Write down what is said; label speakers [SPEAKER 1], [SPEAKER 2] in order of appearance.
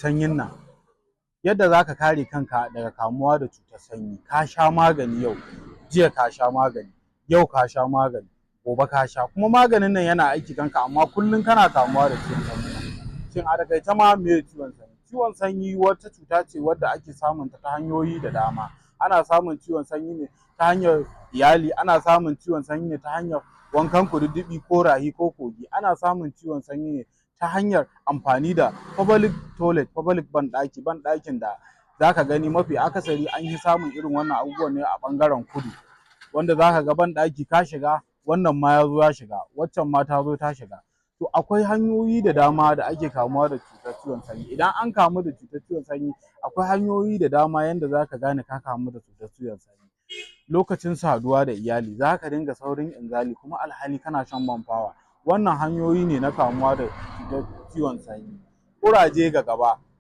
[SPEAKER 1] Sanyin nan, yadda zaka kare kanka daga kamuwa da cutar sanyi. Ka sha magani yau, jiya ka sha magani, yau ka sha magani, gobe ka sha, kuma maganin nan yana aiki kanka, amma kullum kana kamuwa da ciwon sanyi nan. Shin, a taƙaice ma, meye ciwon sanyi? Ciwon sanyi wata cuta ce wadda ake samun ta ta hanyoyi da dama. Ana samun ciwon sanyi ne ta hanyar iyali, ana samun ciwon sanyi ne ta hanyar wankan kududdufi ko rafi ko kogi, ana samun ciwon sanyi ne ta hanyar amfani da public toilet, public banɗaki, banɗakin da zaka gani. Mafi akasari an fi samun irin wannan abubuwan ne a ɓangaren kudu, wanda zaka ga banɗaki ka shiga, wannan ma ya zo ya shiga, waccan ma ta zo ta shiga. To, akwai hanyoyi da dama da ake kamuwa da cutar ciwon sanyi. Idan an kamu da cutar ciwon sanyi, akwai hanyoyi da dama yanda zaka gane ka kamu da cutar ciwon sanyi. Lokacin saduwa da iyali, zaka dinga saurin inzali, kuma alhali kana shan man power. Wannan hanyoyi ne na kamuwa da cutar ciwon sanyi. Ƙuraje ga gaba.